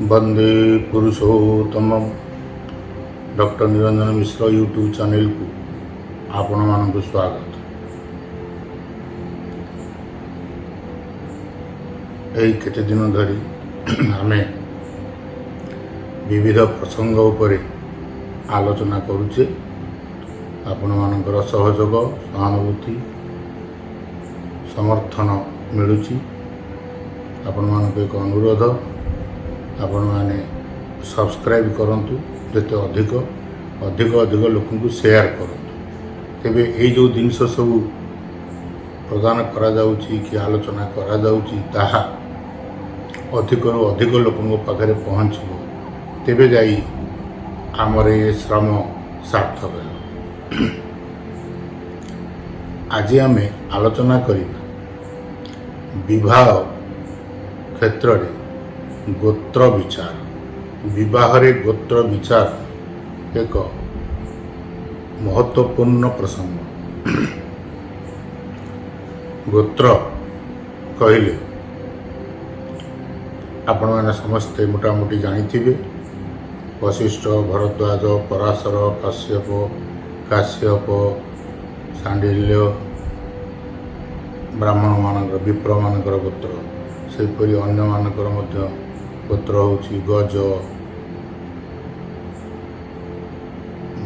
Vande ପୁରୁଷୋତ୍ତମମ୍। Doctor Niranjan Mishra YouTube ଚ୍ୟାନେଲକୁ ଆପଣମାନଙ୍କୁ ସ୍ୱାଗତ। ଏହି କେତେ ଦିନ ଧରି ଆମେ ବିବିଧ ପ୍ରସଙ୍ଗ ଉପରେ ଆଲୋଚନା କରୁଛେ। ଆପଣମାନଙ୍କର ସହଯୋଗ, ସହାନୁଭୂତି, ସମର୍ଥନ ମିଳୁଛି। ଆପଣମାନଙ୍କୁ ଏକ ଅନୁରୋଧ, ଆପଣମାନେ ସବସ୍କ୍ରାଇବ୍ କରନ୍ତୁ, ଯେତେ ଅଧିକ ଅଧିକ ଅଧିକ ଲୋକଙ୍କୁ ସେୟାର କରନ୍ତୁ। ତେବେ ଏଇ ଯେଉଁ ଜିନିଷ ସବୁ ପ୍ରଦାନ କରାଯାଉଛି କି ଆଲୋଚନା କରାଯାଉଛି, ତାହା ଅଧିକରୁ ଅଧିକ ଲୋକଙ୍କ ପାଖରେ ପହଞ୍ଚିବ, ତେବେ ଯାଇ ଆମର ଏ ଶ୍ରମ ସାର୍ଥକ ହେବ। ଆଜି ଆମେ ଆଲୋଚନା କରିବା ବିବାହ କ୍ଷେତ୍ରରେ ଗୋତ୍ର ବିଚାର। ବିବାହରେ ଗୋତ୍ର ବିଚାର ଏକ ମହତ୍ତ୍ୱପୂର୍ଣ୍ଣ ପ୍ରସଙ୍ଗ। ଗୋତ୍ର କହିଲେ ଆପଣମାନେ ସମସ୍ତେ ମୋଟାମୋଟି ଜାଣିଥିବେ। ବଶିଷ୍ଠ, ଭରଦ୍ୱାଜ, ପରାଶର, କଶ୍ୟପ, କାଶ୍ୟପ, ଶାଣ୍ଡିଲ୍ୟ, ବ୍ରାହ୍ମଣମାନଙ୍କର, ବିପ୍ରମାନଙ୍କର ଗୋତ୍ର। ସେହିପରି ଅନ୍ୟମାନଙ୍କର ମଧ୍ୟ ଗୋତ୍ର ହେଉଛି ଗଜ,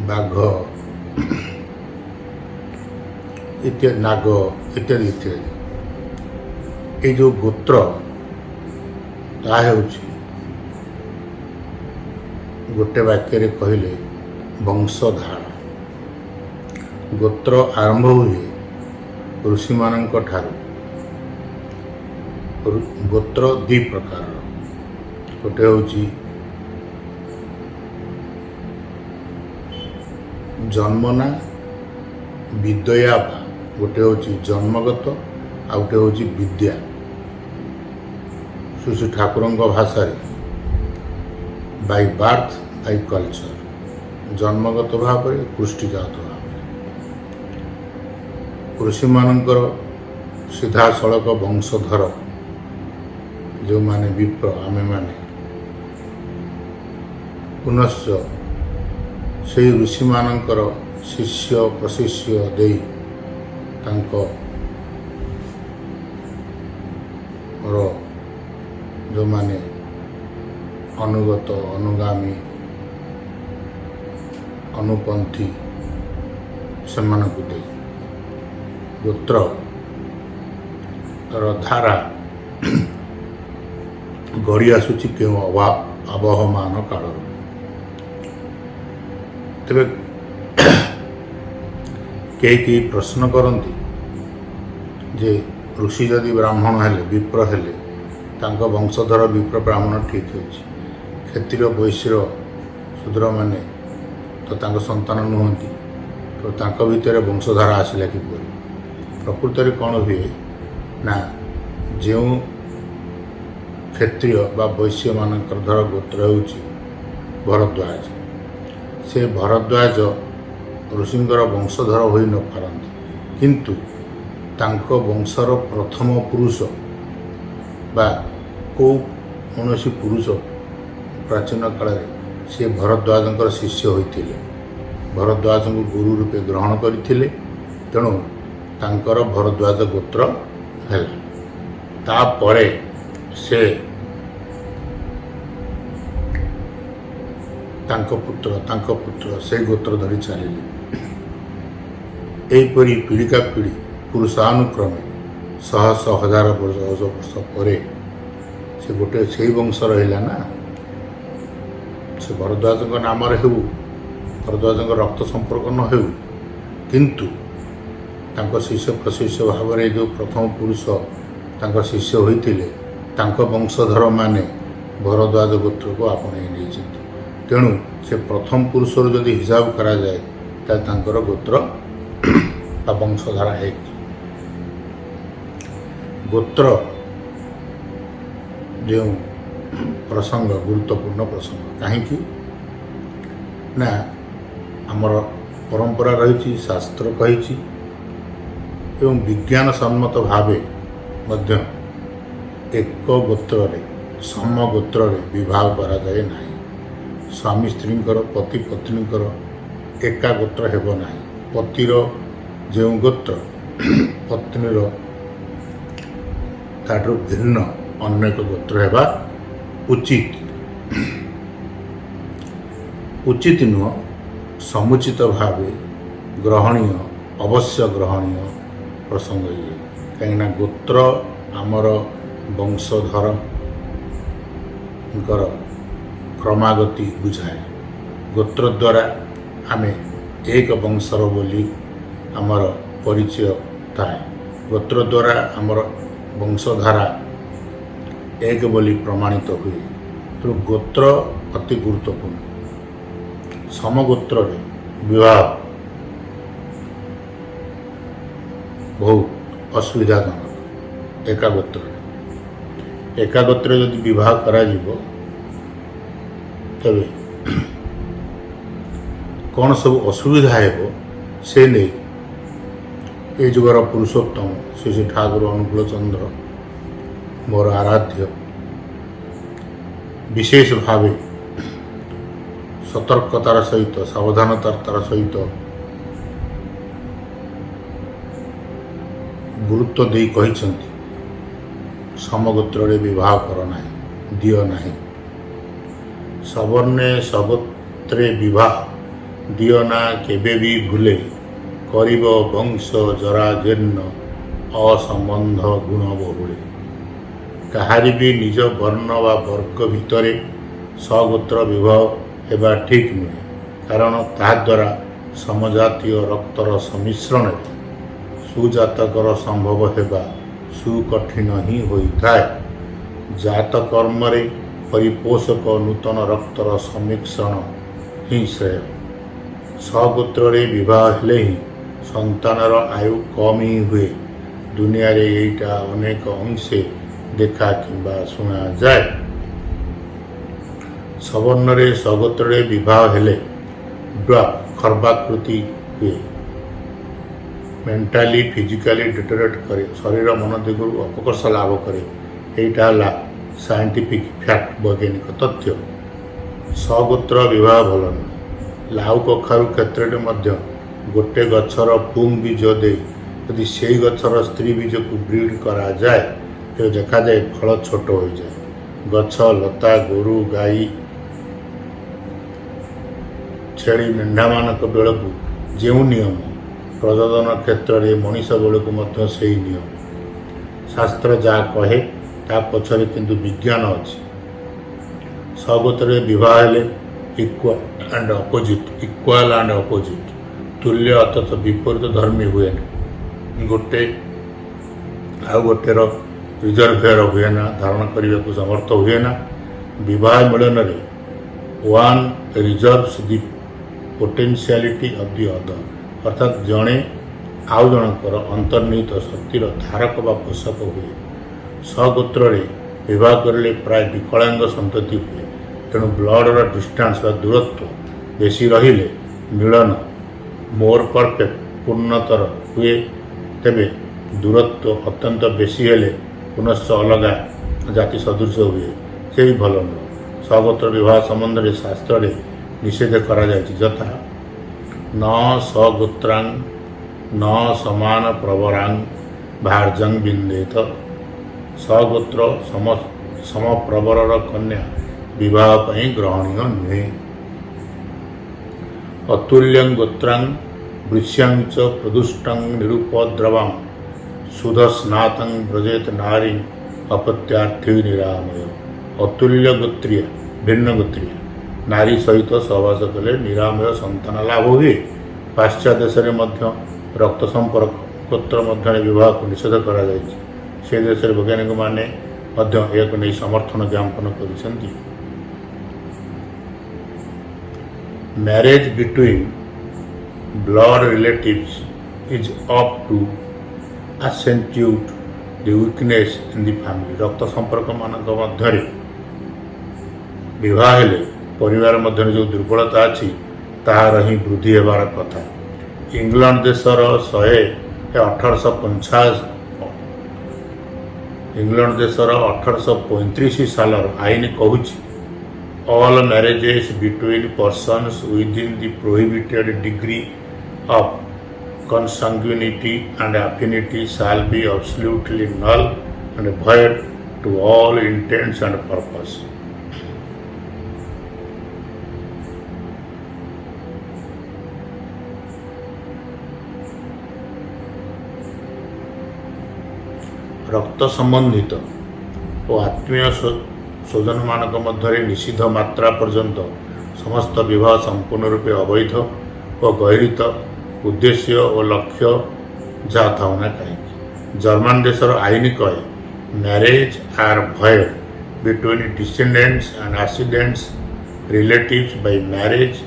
ବାଘ ଇତ୍ୟାଦି, ନାଗ ଇତ୍ୟାଦି ଇତ୍ୟାଦି। ଏଇ ଯେଉଁ ଗୋତ୍ର, ତାହା ହେଉଛି ଗୋଟେ ବାକ୍ୟରେ କହିଲେ ବଂଶଧାରା। ଗୋତ୍ର ଆରମ୍ଭ ହୁଏ ଋଷିମାନଙ୍କ ଠାରୁ। ଗୋତ୍ର ଦୁଇ ପ୍ରକାରର। ଗୋଟେ ହେଉଛି ଜନ୍ମନା ବିଦ୍ୟା ବା, ଗୋଟେ ହେଉଛି ଜନ୍ମଗତ, ଆଉ ଗୋଟେ ହେଉଛି ବିଦ୍ୟା। ଶ୍ରୀ ଶ୍ରୀ ଠାକୁରଙ୍କ ଭାଷାରେ ବାଇ ବାର୍ଥ, ବାଇ କଲଚର, ଜନ୍ମଗତ ଭାବରେ, କୃଷ୍ଟିଜାତ ଭାବରେ। ଋଷିମାନଙ୍କର ସିଧାସଳଖ ବଂଶଧର ଯେଉଁମାନେ ବିପ୍ର, ଆମେମାନେ, ପୁନଶ୍ଚ ସେଇ ଋଷିମାନଙ୍କର ଶିଷ୍ୟ ପ୍ରଶିଷ୍ୟ ଦେଇ ତାଙ୍କର ଯେଉଁମାନେ ଅନୁଗତ, ଅନୁଗାମୀ, ଅନୁପନ୍ଥୀ, ସେମାନଙ୍କୁ ଦେଇ ଗୋତ୍ରର ଧାରା ଗଢ଼ି ଆସୁଛି କେଉଁ ଆବହମାନ କାଳରୁ। ତେବେ କେହି କେହି ପ୍ରଶ୍ନ କରନ୍ତି ଯେ ଋଷି ଯଦି ବ୍ରାହ୍ମଣ ହେଲେ, ବିପ୍ର ହେଲେ, ତାଙ୍କ ବଂଶଧର ବିପ୍ର ବ୍ରାହ୍ମଣ ଠିକ୍ ଅଛି, କ୍ଷତ୍ରିୟ, ବୈଶ୍ୟ, ଶୂଦ୍ରମାନେ ତ ତାଙ୍କ ସନ୍ତାନ ନୁହନ୍ତି, ତ ତାଙ୍କ ଭିତରେ ବଂଶଧାରା ଆସିଲା କିପରି? ପ୍ରକୃତରେ କ'ଣ ହୁଏ ନା, ଯେଉଁ କ୍ଷତ୍ରିୟ ବା ବୈଶ୍ୟମାନଙ୍କର ଧର ଗୋତ୍ର ହେଉଛି ଭରଦ୍ୱାଜ, ସେ ଭରଦ୍ୱାଜ ଋଷିଙ୍କର ବଂଶଧର ହୋଇ ନପାରନ୍ତି, କିନ୍ତୁ ତାଙ୍କ ବଂଶର ପ୍ରଥମ ପୁରୁଷ ବା କେଉଁ କୌଣସି ପୁରୁଷ ପ୍ରାଚୀନ କାଳରେ ସେ ଭରଦ୍ୱାଜଙ୍କର ଶିଷ୍ୟ ହୋଇଥିଲେ, ଭରଦ୍ୱାଜଙ୍କୁ ଗୁରୁ ରୂପେ ଗ୍ରହଣ କରିଥିଲେ, ତେଣୁ ତାଙ୍କର ଭରଦ୍ୱାଜ ଗୋତ୍ର ହେଲା। ତାପରେ ସେ ତାଙ୍କ ପୁତ୍ର, ତାଙ୍କ ପୁତ୍ର ସେଇ ଗୋତ୍ର ଧରି ଚାଲିଲେ। ଏହିପରି ପିଢ଼ିକା ପିଢ଼ି ପୁରୁଷାନୁକ୍ରମେ ଶହ ଶହ, ହଜାର ବର୍ଷ, ବର୍ଷ ପରେ ସେ ଗୋଟେ ସେଇ ବଂଶ ରହିଲା ନା। ସେ ଭରଦ୍ୱାଜଙ୍କ ନାମରେ ହେଉ, ଭରଦ୍ୱାଜଙ୍କ ରକ୍ତ ସମ୍ପର୍କ ନ ହେଉ, କିନ୍ତୁ ତାଙ୍କ ଶିଷ୍ୟ ପ୍ରଶିଷ୍ୟ ଭାବରେ ଯେଉଁ ପ୍ରଥମ ପୁରୁଷ ତାଙ୍କ ଶିଷ୍ୟ ହୋଇଥିଲେ, ତାଙ୍କ ବଂଶଧରମାନେ ଭରଦ୍ୱାଜ ଗୋତ୍ରକୁ ଆପଣେଇ ନେଇଛନ୍ତି। ତେଣୁ ସେ ପ୍ରଥମ ପୁରୁଷରୁ ଯଦି ହିସାବ କରାଯାଏ, ତାହେଲେ ତାଙ୍କର ଗୋତ୍ର ବା ବଂଶଧାରା ଏକ। ଗୋତ୍ର ଯେଉଁ ପ୍ରସଙ୍ଗ, ଗୁରୁତ୍ୱପୂର୍ଣ୍ଣ ପ୍ରସଙ୍ଗ। କାହିଁକି ନା ଆମର ପରମ୍ପରା ରହିଛି, ଶାସ୍ତ୍ର କହିଛି ଏବଂ ବିଜ୍ଞାନ ସମ୍ମତ ଭାବେ ମଧ୍ୟ ଏକ ଗୋତ୍ରରେ ସମଗୋତ୍ରରେ ବିବାହ କରାଯାଏ ନାହିଁ। ସ୍ୱାମୀ ସ୍ତ୍ରୀଙ୍କର, ପତି ପତ୍ନୀଙ୍କର ଏକା ଗୋତ୍ର ହେବ ନାହିଁ। ପତିର ଯେଉଁ ଗୋତ୍ର, ପତ୍ନୀର ତାଠାରୁ ଭିନ୍ନ ଅନ୍ୟ ଏକ ଗୋତ୍ର ହେବା ଉଚିତ। ଉଚିତ ନୁହଁ, ସମୁଚିତ ଭାବେ ଗ୍ରହଣୀୟ, ଅବଶ୍ୟ ଗ୍ରହଣୀୟ ପ୍ରସଙ୍ଗ ଇଏ। କାହିଁକିନା ଗୋତ୍ର ଆମର ବଂଶଧରଙ୍କର କ୍ରମାଗତି ବୁଝାଏ। ଗୋତ୍ର ଦ୍ୱାରା ଆମେ ଏକ ବଂଶର ବୋଲି ଆମର ପରିଚୟ ଥାଏ। ଗୋତ୍ର ଦ୍ୱାରା ଆମର ବଂଶଧାରା ଏକ ବୋଲି ପ୍ରମାଣିତ ହୁଏ। ତେଣୁ ଗୋତ୍ର ଅତି ଗୁରୁତ୍ୱପୂର୍ଣ୍ଣ। ସମଗୋତ୍ରରେ ବିବାହ ବହୁତ ଅସୁବିଧାଜନକ। ଏକା ଗୋତ୍ରରେ, ଏକା ଗୋତ୍ରରେ ଯଦି ବିବାହ କରାଯିବ, ତେବେ କ'ଣ ସବୁ ଅସୁବିଧା ହେବ, ସେ ନେଇ ଏ ଯୁଗର ପୁରୁଷୋତ୍ତମ ଶ୍ରୀ ଶ୍ରୀ ଠାକୁର ଅନୁକୂଳ ଚନ୍ଦ୍ର, ମୋର ଆରାଧ୍ୟ, ବିଶେଷ ଭାବେ ସତର୍କତାର ସହିତ, ସାବଧାନତାର ସହିତ ଗୁରୁତ୍ୱ ଦେଇ କହିଛନ୍ତି, ସମଗୋତ୍ରରେ ବିବାହ କର ନାହିଁ, ଦିଅ ନାହିଁ। ସବର୍ଣ୍ଣେ ସଗୋତ୍ରେ ବିବାହ ଦିଅ ନା କେବେ ବି ଭୁଲେ, କରିବ ବଂଶ ଜରାଜୀର୍ଣ୍ଣ ଅସମ୍ବନ୍ଧ ଗୁଣ ବହୁଳେ। କାହାରି ବି ନିଜ ବର୍ଣ୍ଣ ବା ବର୍ଗ ଭିତରେ ସଗୋତ୍ର ବିବାହ ହେବା ଠିକ୍ ନୁହେଁ। କାରଣ ତାହାଦ୍ୱାରା ସମଜାତୀୟ ରକ୍ତର ସମ୍ମିଶ୍ରଣରେ ସୁଜାତକର ସମ୍ଭବ ହେବା ସୁକଠିନ ହିଁ ହୋଇଥାଏ। ଜାତକର୍ମରେ ପରିପୋଷକ ନୂତନ ରକ୍ତର ସମ୍ମିଶ୍ରଣ ହିଁ ଶ୍ରେୟ। ସଗୋତ୍ରରେ ବିବାହ ହେଲେ ହିଁ ସନ୍ତାନର ଆୟୁ କମ୍ ହିଁ ହୁଏ। ଦୁନିଆରେ ଏଇଟା ଅନେକ ଅଂଶେ ଦେଖା କିମ୍ବା ଶୁଣାଯାଏ। ସବର୍ଣ୍ଣରେ ସଗୋତ୍ରରେ ବିବାହ ହେଲେ ଡ୍ୱାର୍ଫ, ଖର୍ବାକୃତି ହୁଏ। ମେଣ୍ଟାଲି, ଫିଜିକାଲି ଡିଟୋରିଏଟ୍ କରେ। ଶରୀର ମନ ଦିଗରୁ ଅପକର୍ଷ ଲାଭ କରେ। ଏଇଟା ହେଲା ସାଇଣ୍ଟିଫିକ୍ ଫ୍ୟାକ୍ଟ, ବୈଜ୍ଞାନିକ ତଥ୍ୟ। ସଗୋତ୍ର ବିବାହ ଭଲ ନୁହେଁ। ଲାଉ କଖାରୁ କ୍ଷେତ୍ରରେ ମଧ୍ୟ ଗୋଟେ ଗଛର ପୁଂ ବୀଜ ଦେଇ ଯଦି ସେଇ ଗଛର ସ୍ତ୍ରୀ ବୀଜକୁ ବ୍ରିଡ୍ କରାଯାଏ, ତେବେ ଦେଖାଯାଏ ଫଳ ଛୋଟ ହୋଇଯାଏ। ଗଛ ଲତା, ଗୋରୁ ଗାଈ, ଛେଳି ମେଣ୍ଢାମାନଙ୍କ ବେଳକୁ ଯେଉଁ ନିୟମ, ପ୍ରଜନନ କ୍ଷେତ୍ରରେ ମଣିଷ ବେଳକୁ ମଧ୍ୟ ସେଇ ନିୟମ। ଶାସ୍ତ୍ର ଯାହା କହେ, ତା ପଛରେ କିନ୍ତୁ ବିଜ୍ଞାନ ଅଛି। ସଗୋତ୍ରରେ ବିବାହ ହେଲେ equal and opposite, equal and opposite, ତୁଲ୍ୟ ଅଥଚ ବିପରୀତ ଧର୍ମୀ ହୁଏନି। ଗୋଟେ ଆଉ ଗୋଟେର ରିଜର୍ଭେୟର ହୁଏ ନା, ଧାରଣ କରିବାକୁ ସମର୍ଥ ହୁଏ ନା। ବିବାହ ମିଳନରେ one reserves the potentiality of the other, ଅର୍ଥାତ୍ ଜଣେ ଆଉ ଜଣଙ୍କର ଅନ୍ତର୍ନିହିତ ଶକ୍ତିର ଧାରକ ବା ପୋଷକ ହୁଏ। ସଗୋତ୍ରରେ ବିବାହ କରିଲେ ପ୍ରାୟ ବିକଳାଙ୍ଗ ସନ୍ତତି ହୁଏ। ତେଣୁ ବ୍ଲଡ଼ର ଡିଷ୍ଟାନ୍ସ ବା ଦୂରତ୍ୱ ବେଶୀ ରହିଲେ ମିଳନ ମୋର୍ ପରଫେକ୍ଟ, ପୂର୍ଣ୍ଣତର ହୁଏ। ତେବେ ଦୂରତ୍ୱ ଅତ୍ୟନ୍ତ ବେଶୀ ହେଲେ ପୁନଶ୍ଚ ଅଲଗା ଜାତି ସଦୃଶ ହୁଏ, ସେ ବି ଭଲ ନୁହଁ। ସଗୋତ୍ର ବିବାହ ସମ୍ବନ୍ଧରେ ଶାସ୍ତ୍ରରେ ନିଷେଧ କରାଯାଇଛି, ଯଥା ନ ସଗୋତ୍ରାଂ ନ ସମାନ ପ୍ରବରାଂ ଭାର୍ଯ୍ୟାଂ ବିନ୍ଦେତ। ସଗୋତ୍ର ସମପ୍ରବରର କନ୍ୟା ବିବାହ ପାଇଁ ଗ୍ରହଣୀୟ ନୁହେଁ। ଅତୁଲ୍ୟଂ ଗୋତ୍ରାଂ ବୃଷ୍ୟାଂ ଚ ପ୍ରଦୁଷ୍ଟଂ ନିରୁପଦ୍ରବାଂ ସୁଧସ୍ନାତଂ ବ୍ରଜେତ ନାରୀ ଅପତ୍ୟାର୍ଥୀ ନିରାମୟ। ଅତୁଲ୍ୟ ଗୋତ୍ରିଆ, ଭିନ୍ନ ଗୋତ୍ରିଆ ନାରୀ ସହିତ ସହବାସ କଲେ ନିରାମୟ ସନ୍ତାନ ଲାଭ ହୁଏ। ପାଶ୍ଚାତ୍ୟ ଦେଶରେ ମଧ୍ୟ ରକ୍ତ ସମ୍ପର୍କ, ଗୋତ୍ର ମଧ୍ୟରେ ବିବାହକୁ ନିଷେଧ କରାଯାଇଛି। ସେ ଦେଶରେ ବୈଜ୍ଞାନିକମାନେ ମଧ୍ୟ ଏହାକୁ ନେଇ ସମର୍ଥନ ଜ୍ଞାପନ କରିଛନ୍ତି। Marriage between blood relatives is apt to accentuate the weakness in the family. ରକ୍ତ ସମ୍ପର୍କମାନଙ୍କ ମଧ୍ୟରେ ବିବାହ ହେଲେ ପରିବାର ମଧ୍ୟରେ ଯେଉଁ ଦୁର୍ବଳତା ଅଛି, ତାହାର ହିଁ ବୃଦ୍ଧି ହେବାର କଥା। ଇଂଲଣ୍ଡ ଦେଶର 1850, ଇଂଲଣ୍ଡ ଦେଶର 1835 ସାଲର ଆଇନ କହୁଛି, all marriages between persons within the prohibited degree of consanguinity and affinity shall be absolutely null and void to all intents and purpose. ରକ୍ତ ସମ୍ବନ୍ଧିତ ଓ ଆତ୍ମୀୟ ସ୍ୱଜନମାନଙ୍କ ମଧ୍ୟରେ ନିଷିଦ୍ଧ ମାତ୍ରା ପର୍ଯ୍ୟନ୍ତ ସମସ୍ତ ବିବାହ ସମ୍ପୂର୍ଣ୍ଣ ରୂପେ ଅବୈଧ ଓ ଗର୍ହିତ, ଉଦ୍ଦେଶ୍ୟ ଓ ଲକ୍ଷ୍ୟ ଯାହା ଥାଉ ନା କାହିଁକି। ଜର୍ମାନ ଦେଶର ଆଇନ କହେ, marriage are void between descendants and ascendants, relatives by marriage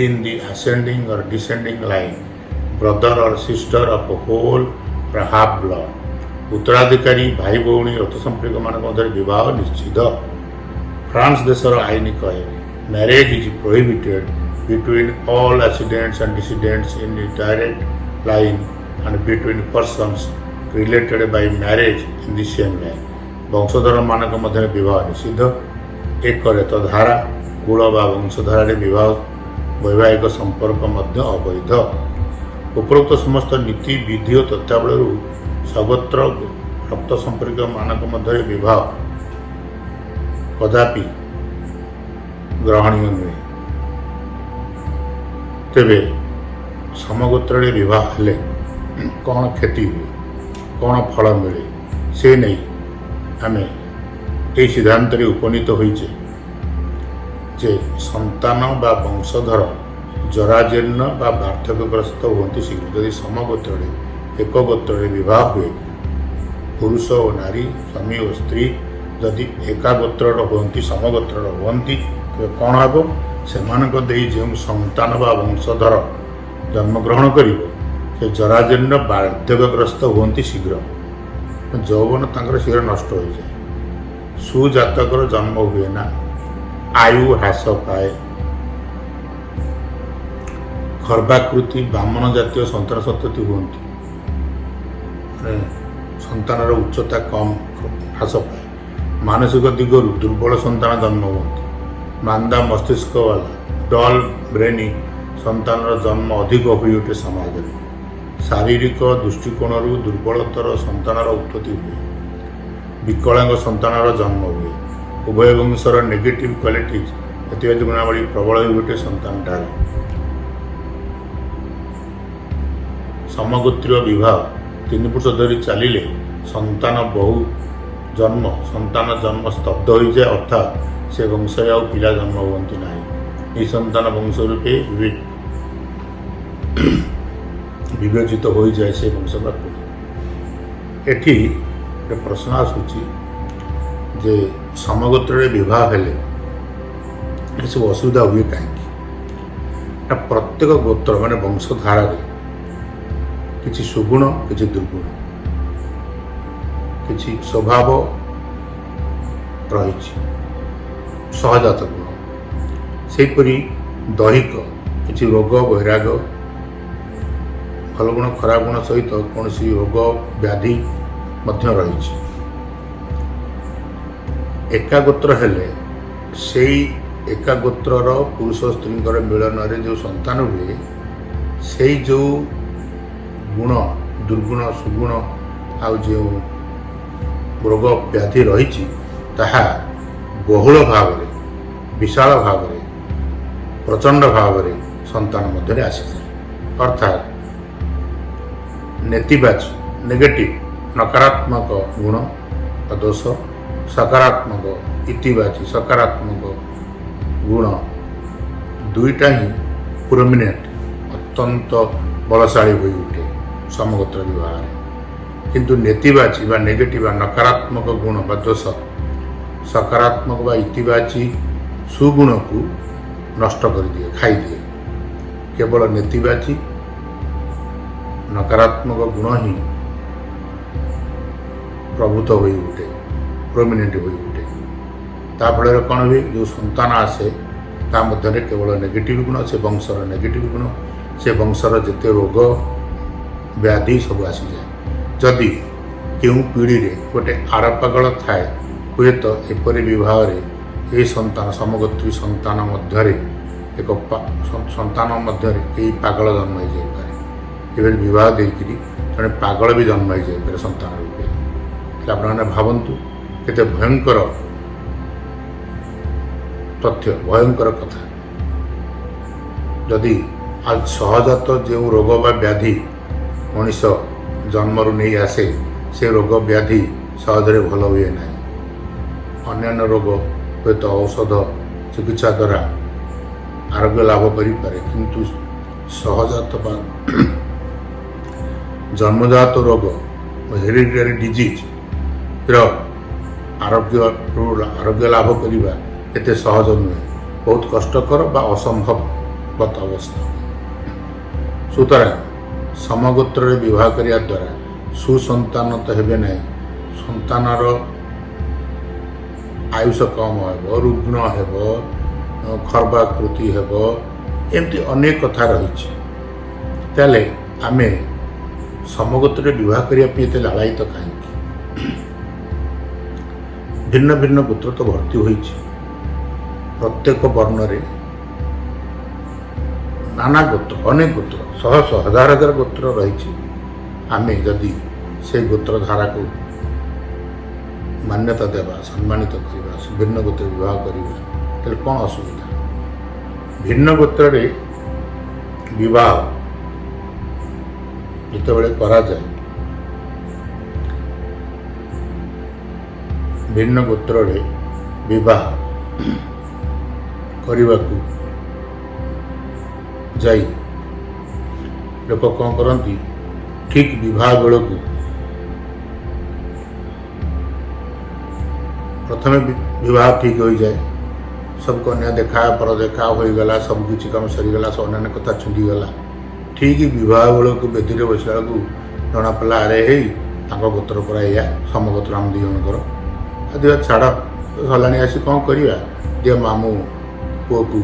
in the ascending or descending line, brother or sister of whole or half blood. ଉତ୍ତରାଧିକାରୀ ଭାଇ ଭଉଣୀ ରକ୍ତ ସମ୍ପର୍କମାନଙ୍କ ମଧ୍ୟରେ ବିବାହ ନିଷିଦ୍ଧ। ଫ୍ରାନ୍ସ ଦେଶର ଆଇନ କହେ, marriage is prohibited between all ascendants and descendants in the direct line and between persons related by marriage in the same line. ବଂଶଧରମାନଙ୍କ ମଧ୍ୟରେ ବିବାହ ନିଷିଦ୍ଧ। ଏକ ରେତଧାରା, କୁଳ ବା ବଂଶଧାରାରେ ବିବାହ ବୈବାହିକ ସମ୍ପର୍କ ମଧ୍ୟ ଅବୈଧ। ଉପରୋକ୍ତ ସମସ୍ତ ନୀତି, ବିଧି ଓ ତଥ୍ୟାବଳୀରୁ ସଗୋତ୍ର ରକ୍ତ ସମ୍ପର୍କୀୟମାନଙ୍କ ମଧ୍ୟରେ ବିବାହ କଦାପି ଗ୍ରହଣୀୟ ନୁହେଁ। ତେବେ ସମଗୋତ୍ରରେ ବିବାହ ହେଲେ କ'ଣ କ୍ଷତି ହୁଏ, କ'ଣ ଫଳ ମିଳେ, ସେ ନେଇ ଆମେ ଏହି ସିଦ୍ଧାନ୍ତରେ ଉପନୀତ ହୋଇଛେ ଯେ ସନ୍ତାନ ବା ବଂଶଧର ଜରାଜୀର୍ଣ୍ଣ ବା ବାର୍ଦ୍ଧକ୍ୟଗ୍ରସ୍ତ ହୁଅନ୍ତି ଶୀଘ୍ର। ଯଦି ସମଗୋତ୍ରରେ, ଏକ ଗୋତ୍ରରେ ବିବାହ ହୁଏ, ପୁରୁଷ ଓ ନାରୀ, ସ୍ୱାମୀ ଓ ସ୍ତ୍ରୀ ଯଦି ଏକା ଗୋତ୍ରର ହୁଅନ୍ତି, ସମଗୋତ୍ରର ହୁଅନ୍ତି, ତେବେ କ'ଣ ହେବ? ସେମାନଙ୍କ ଦେଇ ଯେଉଁ ସନ୍ତାନ ବା ବଂଶଧର ଜନ୍ମଗ୍ରହଣ କରିବ, ସେ ଜରାଜୀର୍ଣ୍ଣ ବାର୍ଦ୍ଧକ୍ୟଗ୍ରସ୍ତ ହୁଅନ୍ତି ଶୀଘ୍ର। ଯୌବନ ତାଙ୍କର ଶୀଘ୍ର ନଷ୍ଟ ହୋଇଯାଏ। ସୁଜାତକର ଜନ୍ମ ହୁଏ ନା, ଆୟୁ ହ୍ରାସ ପାଏ। ଖର୍ବାକୃତି ବାମନ ଜାତୀୟ ସନ୍ତାନ ସନ୍ତତି ହୁଅନ୍ତି, ମାନେ ସନ୍ତାନର ଉଚ୍ଚତା କମ୍ ହ୍ରାସ ପାଏ। ମାନସିକ ଦିଗରୁ ଦୁର୍ବଳ ସନ୍ତାନ ଜନ୍ମ ହୁଅନ୍ତି। ମାନ୍ଦା ମସ୍ତିଷ୍କବାଲା, ଡଲ୍ ବ୍ରେନି ସନ୍ତାନର ଜନ୍ମ ଅଧିକ ହୋଇଉଠେ ସମାଜରେ। ଶାରୀରିକ ଦୃଷ୍ଟିକୋଣରୁ ଦୁର୍ବଳତର ସନ୍ତାନର ଉତ୍ପତ୍ତି ହୁଏ। ବିକଳାଙ୍ଗ ସନ୍ତାନର ଜନ୍ମ ହୁଏ। ଉଭୟ ବଂଶର ନେଗେଟିଭ୍ କ୍ୱାଲିଟିଜ୍, ନେତିବାଚକ ଗୁଣାବଳୀ ପ୍ରବଳ ହୋଇଉଠେ ସନ୍ତାନଠାରେ। ସମଗୋତ୍ରୀୟ ବିବାହ ତିନି ପୁରୁଷ ଧରି ଚାଲିଲେ ସନ୍ତାନ ବହୁ ଜନ୍ମ ସନ୍ତାନ ଜନ୍ମ ସ୍ତବ୍ଧ ହୋଇଯାଏ, ଅର୍ଥାତ୍ ସେ ବଂଶରେ ଆଉ ପିଲା ଜନ୍ମ ହୁଅନ୍ତି ନାହିଁ। ନିଃସନ୍ତାନ ବଂଶ ରୂପେ ବିବେଚିତ ହୋଇଯାଏ ସେ ବଂଶ ବା କୁଳ। ଏଠି ଗୋଟେ ପ୍ରଶ୍ନ ଆସୁଛି ଯେ ସମଗୋତ୍ରରେ ବିବାହ ହେଲେ ଏସବୁ ଅସୁବିଧା ହୁଏ କାହିଁକି ନା, ପ୍ରତ୍ୟେକ ଗୋତ୍ର ମାନେ ବଂଶଧାରାରେ କିଛି ସୁଗୁଣ, କିଛି ଦୁର୍ଗୁଣ, କିଛି ସ୍ୱଭାବ ରହିଛି, ସହଜାତ ଗୁଣ। ସେହିପରି ଦୈହିକ କିଛି ରୋଗ ବୈରାଗ, ଭଲ ଗୁଣ ଖରାପ ଗୁଣ ସହିତ କୌଣସି ରୋଗ ବ୍ୟାଧି ମଧ୍ୟ ରହିଛି। ଏକା ଗୋତ୍ର ହେଲେ ସେଇ ଏକା ଗୋତ୍ରର ପୁରୁଷ ସ୍ତ୍ରୀଙ୍କର ମିଳନରେ ଯେଉଁ ସନ୍ତାନ ହୁଏ, ସେଇ ଯେଉଁ ଗୁଣ, ଦୁର୍ଗୁଣ, ସୁଗୁଣ ଆଉ ଯେଉଁ ରୋଗ ବ୍ୟାଧି ରହିଛି, ତାହା ବହୁଳ ଭାବରେ, ବିଶାଳ ଭାବରେ, ପ୍ରଚଣ୍ଡ ଭାବରେ ସନ୍ତାନ ମଧ୍ୟରେ ଆସିଥାଏ। ଅର୍ଥାତ୍ ନେତିବାଚୀ, ନେଗେଟିଭ, ନକାରାତ୍ମକ ଗୁଣ ବା ଦୋଷ, ସକାରାତ୍ମକ, ଇତିବାଚୀ, ସକାରାତ୍ମକ ଗୁଣ ଦୁଇଟା ହିଁ ପ୍ରୋମିନେଣ୍ଟ, ଅତ୍ୟନ୍ତ ବଳଶାଳୀ ହୋଇ ଉଠେ ସମଗୋତ୍ର ବିବାହରେ। କିନ୍ତୁ ନେତିବାଚୀ ବା ନେଗେଟିଭ ବା ନକାରାତ୍ମକ ଗୁଣ ବା ଦୋଷ ସକାରାତ୍ମକ ବା ଇତିବାଚୀ ସୁଗୁଣକୁ ନଷ୍ଟ କରିଦିଏ, ଖାଇଦିଏ। କେବଳ ନେତିବାଚୀ ନକାରାତ୍ମକ ଗୁଣ ହିଁ ପ୍ରଭୂତ ହୋଇ ଉଠେ, ପ୍ରୋମିନେଣ୍ଟ ହୋଇ ଉଠେ। ତା ଫଳରେ କ'ଣ ହୁଏ? ଯେଉଁ ସନ୍ତାନ ଆସେ, ତା ମଧ୍ୟରେ କେବଳ ନେଗେଟିଭ୍ ଗୁଣ, ସେ ବଂଶର ନେଗେଟିଭ୍ ଗୁଣ, ସେ ବଂଶର ଯେତେ ରୋଗ ବ୍ୟାଧି ସବୁ ଆସିଯାଏ। ଯଦି କେଉଁ ପିଢ଼ିରେ ଗୋଟେ ଆଡ଼ପାଗଳ ଥାଏ, ହୁଏତ ଏପରି ବିବାହରେ ଏହି ସନ୍ତାନ ସମଗୋତ୍ରୀ ସନ୍ତାନ ମଧ୍ୟରେ ଏକ ସନ୍ତାନ ମଧ୍ୟରେ କେହି ପାଗଳ ଜନ୍ମ ହେଇଯାଇପାରେ। ଏଭଳି ବିବାହ ଦେଇକରି ଜଣେ ପାଗଳ ବି ଜନ୍ମ ହେଇଯାଇପାରେ ସନ୍ତାନ ରୂପେ। ହେଲେ ଆପଣମାନେ ଭାବନ୍ତୁ କେତେ ଭୟଙ୍କର ତଥ୍ୟ, ଭୟଙ୍କର କଥା। ଯଦି ଆଉ ସହଜାତ ଯେଉଁ ରୋଗ ବା ବ୍ୟାଧି ମଣିଷ ଜନ୍ମରୁ ନେଇ ଆସେ, ସେ ରୋଗ ବ୍ୟାଧି ସହଜରେ ଭଲ ହୁଏ ନାହିଁ। ଅନ୍ୟାନ୍ୟ ରୋଗ ହୁଏତ ଔଷଧ ଚିକିତ୍ସା ଦ୍ୱାରା ଆରୋଗ୍ୟ ଲାଭ କରିପାରେ, କିନ୍ତୁ ସହଜାତ ବା ଜନ୍ମଜାତ ରୋଗ, ହେରିଡିଟାରୀ ଡିଜିଜ୍ର ଆରୋଗ୍ୟ ଲାଭ କରିବା ଏତେ ସହଜ ନୁହେଁ, ବହୁତ କଷ୍ଟକର ବା ଅସମ୍ଭବତ ଅବସ୍ଥା। ସୁତରାଂ ସମଗୋତ୍ରରେ ବିବାହ କରିବା ଦ୍ୱାରା ସୁସନ୍ତାନ ତ ହେବେ ନାହିଁ, ସନ୍ତାନର ଆୟୁଷ କମ୍ ହେବ, ରୁଗ୍ଣ ହେବ, ଖର୍ବାକୃତି ହେବ, ଏମିତି ଅନେକ କଥା ରହିଛି। ତାହେଲେ ଆମେ ସମଗୋତ୍ରରେ ବିବାହ କରିବା ପାଇଁ ଏତେ ଲାଳାୟିତ କାହିଁକି? ଭିନ୍ନ ଭିନ୍ନ ଗୋତ୍ର ତ ଭର୍ତ୍ତି ହୋଇଛି। ପ୍ରତ୍ୟେକ ବର୍ଣ୍ଣରେ ନାନା ଗୋତ୍ର, ଅନେକ ଗୋତ୍ର, ଶହ ଶହ ହଜାର ହଜାର ଗୋତ୍ର ରହିଛି। ଆମେ ଯଦି ସେ ଗୋତ୍ର ଧାରାକୁ ମାନ୍ୟତା ଦେବା, ସମ୍ମାନିତ କରିବା, ଭିନ୍ନ ଗୋତ୍ର ବିବାହ କରିବା, ତାହେଲେ କ'ଣ ଅସୁବିଧା? ଭିନ୍ନ ଗୋତ୍ରରେ ବିବାହ ଯେତେବେଳେ କରାଯାଏ, ଭିନ୍ନ ଗୋତ୍ରରେ ବିବାହ କରିବାକୁ ଯାଇ ଲୋକ କ'ଣ କରନ୍ତି? ଠିକ୍ ବିବାହ ବେଳକୁ ପ୍ରଥମେ ବିବାହ ଠିକ୍ ହୋଇଯାଏ, ସବୁ କନ୍ୟା ଦେଖା ପର ଦେଖା ହୋଇଗଲା, ସବୁ କିଛି କାମ ସରିଗଲା, ସବୁ ଅନ୍ୟାନ୍ୟ କଥା ଛିଣ୍ଡିଗଲା। ଠିକ୍ ବିବାହ ବେଳକୁ ବେଦୀରେ ବସିଲା ବେଳକୁ ଜଣାପଡ଼ିଲା, ଆରେ ହେଇ, ତାଙ୍କ ଗୋତ୍ର ପରା ଏଇଆ, ସମଗୋତ୍ର ଆମ ଦୁଇ ଜଣଙ୍କର। ଆଉ ଦିଅ, ଛାଡ଼, ସରିଲାଣି, ଆସି କ'ଣ କରିବା, ଦିଅ ମାମୁଁ ପୁଅକୁ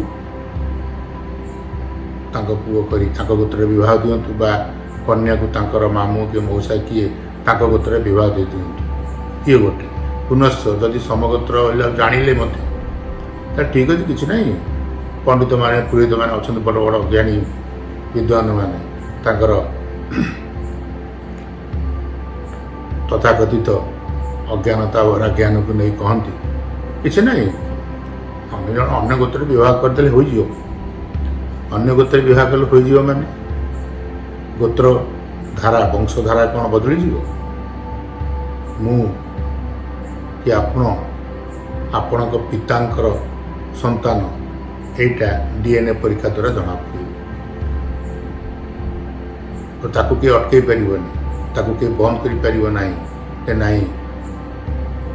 ତାଙ୍କ ପୁଅ କରି ତାଙ୍କ ଗୋତ୍ରରେ ବିବାହ ଦିଅନ୍ତୁ, ବା କନ୍ୟାକୁ ତାଙ୍କର ମାମୁଁ କି ମଉସା କିଏ ତାଙ୍କ ଗୋତ୍ରରେ ବିବାହ ଦେଇ ଦିଅନ୍ତୁ। ଇଏ ଗୋଟେ। ପୁନଶ୍ଚ ଯଦି ସମଗୋତ୍ର ହେଲା ଜାଣିଲେ ମଧ୍ୟ, ତାହେଲେ ଠିକ୍ ଅଛି, କିଛି ନାହିଁ। ପଣ୍ଡିତମାନେ, ପୁରୋହିତମାନେ ଅଛନ୍ତି, ବଡ଼ ବଡ଼ ଜ୍ଞାନୀ ବିଦ୍ୱାନ ମାନେ, ତାଙ୍କର ତଥାକଥିତ ଅଜ୍ଞାନତା ଭରା ଜ୍ଞାନକୁ ନେଇ କହନ୍ତି, କିଛି ନାହିଁ, ଅନ୍ୟ ଜଣ ଅନ୍ୟ ଗୋତ୍ରରେ ବିବାହ କରିଦେଲେ ହୋଇଯିବ। ଅନ୍ୟ ଗୋତ୍ରରେ ବିବାହ କଲେ ହୋଇଯିବ ମାନେ ଗୋତ୍ର ଧାରା, ବଂଶଧାରା କ'ଣ ବଦଳିଯିବ? ମୁଁ କି ଆପଣ ଆପଣଙ୍କ ପିତାଙ୍କର ସନ୍ତାନ, ଏଇଟା ଡିଏନ୍ଏ ପରୀକ୍ଷା ଦ୍ୱାରା ଜଣାପଡ଼ିବ। ତ ତାକୁ କିଏ ଅଟକେଇ ପାରିବନି, ତାକୁ କିଏ ବନ୍ଦ କରିପାରିବ ନାହିଁ ଯେ ନାହିଁ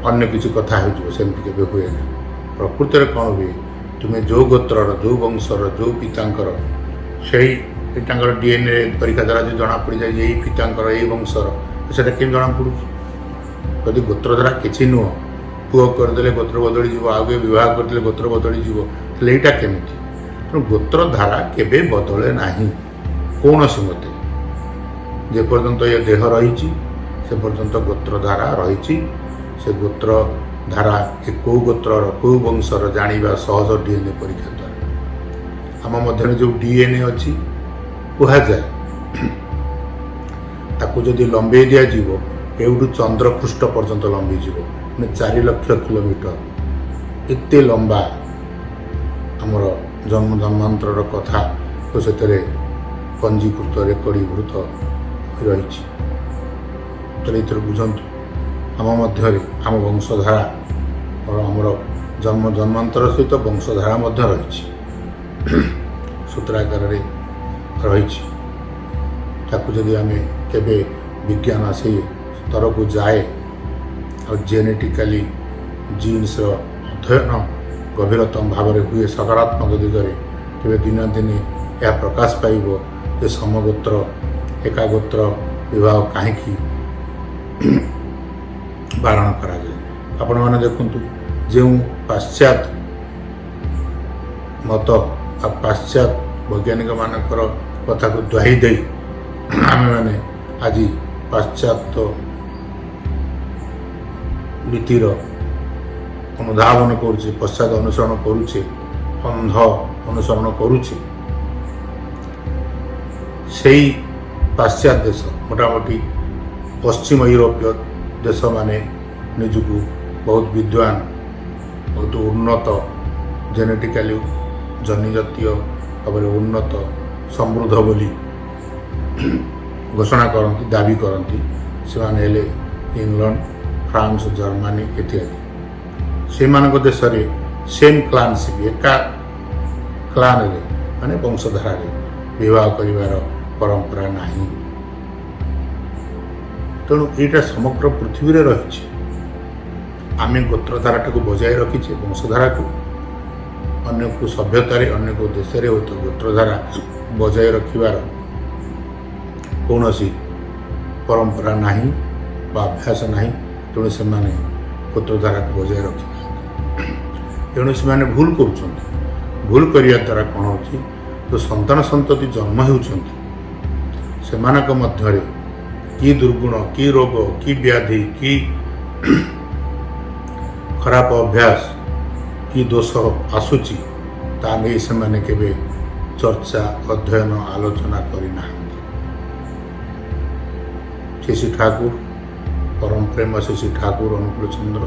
ଅନ୍ୟ କିଛି କଥା ହେଇଯିବ, ସେମିତି କେବେ ହୁଏ ନା। ପ୍ରକୃତରେ କ'ଣ ହୁଏ? ତୁମେ ଯେଉଁ ଗୋତ୍ରର, ଯେଉଁ ବଂଶର, ଯେଉଁ ପିତାଙ୍କର, ସେଇ ତାଙ୍କର ଡିଏନ୍ଏ ପରୀକ୍ଷା ଦ୍ୱାରା ଯଦି ଜଣାପଡ଼ିଯାଏ ଏଇ ପିତାଙ୍କର, ଏଇ ବଂଶର, ସେଇଟା କେମିତି ଜଣାପଡ଼ୁଛି? ଯଦି ଗୋତ୍ର ଦ୍ୱାରା କିଛି ନୁହଁ, ପୁଅ କରିଦେଲେ ଗୋତ୍ର ବଦଳିଯିବ, ଆଉ କିଏ ବିବାହ କରିଦେଲେ ଗୋତ୍ର ବଦଳିଯିବ, ତାହେଲେ ଏଇଟା କେମିତି? ତେଣୁ ଗୋତ୍ର ଧାରା କେବେ ବଦଳେ ନାହିଁ କୌଣସି ମତେ। ଯେପର୍ଯ୍ୟନ୍ତ ଏ ଦେହ ରହିଛି ସେ ପର୍ଯ୍ୟନ୍ତ ଗୋତ୍ର ଧାରା ରହିଛି। ସେ ଗୋତ୍ର ଧାରା ଏ କେଉଁ ଗୋତ୍ରର, କେଉଁ ବଂଶର ଜାଣିବା ସହଜ ଡିଏନ୍ଏ ପରୀକ୍ଷା ଦ୍ୱାରା। ଆମ ମଧ୍ୟରେ ଯେଉଁ ଡିଏନ୍ଏ ଅଛି କୁହାଯାଏ, ତାକୁ ଯଦି ଲମ୍ବେଇ ଦିଆଯିବ, ଏଇଠୁ ଚନ୍ଦ୍ରପୃଷ୍ଠ ପର୍ଯ୍ୟନ୍ତ ଲମ୍ବିଯିବ, ମାନେ 4 ଲକ୍ଷ କିଲୋମିଟର, ଏତେ ଲମ୍ବା ଆମର ଜନ୍ମ ଜନ୍ମାନ୍ତରର କଥା ତ ସେଥିରେ ପଞ୍ଜୀକୃତ, ରେକର୍ଡୀଭୂତ ରହିଛି। ତାହେଲେ ଏଥିରୁ ବୁଝନ୍ତୁ, ଆମ ମଧ୍ୟରେ ଆମ ବଂଶଧାରା, ଆମର ଜନ୍ମ ଜନ୍ମାନ୍ତର ସହିତ ବଂଶଧାରା ମଧ୍ୟ ରହିଛି, ସୂତ୍ରାକାରରେ ରହିଛି। ତାକୁ ଯଦି ଆମେ କେବେ ବିଜ୍ଞାନ ସେଇ ସ୍ତରକୁ ଯାଏ ଆଉ ଜେନେଟିକାଲି ଜିନ୍ସର ଅଧ୍ୟୟନ ଗଭୀରତମ ଭାବରେ ହୁଏ ସକାରାତ୍ମକ ଦିଗରେ, ତେବେ ଦିନ ଦିନେ ଏହା ପ୍ରକାଶ ପାଇବ ଯେ ସମଗୋତ୍ର, ଏକାଗୋତ୍ର ବିବାହ କାହିଁକି ବାରଣ କରାଯାଏ। ଆପଣମାନେ ଦେଖନ୍ତୁ, ଯେଉଁ ପାଶ୍ଚାତ୍ୟ ମତ ଆଉ ପାଶ୍ଚାତ୍ୟ ବୈଜ୍ଞାନିକମାନଙ୍କର କଥାକୁ ଦ୍ୱାହି ଦେଇ ଆମେମାନେ ଆଜି ପାଶ୍ଚାତ୍ୟ ନୀତିର ଅନୁଧାବନ କରୁଛେ, ପଶ୍ଚାତ ଅନୁସରଣ କରୁଛେ, ଅନ୍ଧ ଅନୁସରଣ କରୁଛେ, ସେଇ ପାଶ୍ଚାତ୍ୟ ଦେଶ, ମୋଟାମୋଟି ପଶ୍ଚିମ ୟୁରୋପୀୟ ଦେଶମାନେ ନିଜକୁ ବହୁତ ବିଦ୍ୱାନ, ବହୁତ ଉନ୍ନତ, ଜେନେଟିକାଲି ଜନିଜାତୀୟ ଭାବରେ ଉନ୍ନତ, ସମୃଦ୍ଧ ବୋଲି ଘୋଷଣା କରନ୍ତି, ଦାବି କରନ୍ତି। ସେମାନେ ହେଲେ ଇଂଲଣ୍ଡ, ଫ୍ରାନ୍ସ, ଜର୍ମାନୀ ଇତ୍ୟାଦି। ସେମାନଙ୍କ ଦେଶରେ ସେମ୍ କ୍ଲାନସିପ୍, ଏକା କ୍ଲାନରେ ମାନେ ବଂଶଧାରାରେ ବିବାହ କରିବାର ପରମ୍ପରା ନାହିଁ। ତେଣୁ ଏଇଟା ସମଗ୍ର ପୃଥିବୀରେ ରହିଛି। ଆମେ ଗୋତ୍ରଧାରାଟାକୁ ବଜାୟ ରଖିଛେ, ବଂଶଧାରାକୁ। ଅନ୍ୟ କେଉଁ ସଭ୍ୟତାରେ, ଅନ୍ୟ କେଉଁ ଦେଶରେ ହୁଏତ ଗୋତ୍ରଧାରା ବଜାୟ ରଖିବାର କୌଣସି ପରମ୍ପରା ନାହିଁ ବା ଅଭ୍ୟାସ ନାହିଁ। ତେଣୁ ସେମାନେ ଗୋତ୍ରଧାରାକୁ ବଜାୟ ରଖିନାହାନ୍ତି। ତେଣୁ ସେମାନେ ଭୁଲ କରୁଛନ୍ତି। ଭୁଲ କରିବା ଦ୍ୱାରା କ'ଣ ହେଉଛି? ଯେଉଁ ସନ୍ତାନ ସନ୍ତତି ଜନ୍ମ ହେଉଛନ୍ତି, ସେମାନଙ୍କ ମଧ୍ୟରେ କି ଦୁର୍ଗୁଣ, କି ରୋଗ, କି ବ୍ୟାଧି, କି ଖରାପ ଅଭ୍ୟାସ, କି ଦୋଷ ଆସୁଛି, ତା ନେଇ ସେମାନେ କେବେ ଚର୍ଚ୍ଚା, ଅଧ୍ୟୟନ, ଆଲୋଚନା କରିନାହାନ୍ତି। ଶ୍ରୀ ଶ୍ରୀ ଠାକୁର, ପରମ ପ୍ରେମ ଶ୍ରୀ ଶ୍ରୀ ଠାକୁର ଅନୁକୂଳ ଚନ୍ଦ୍ର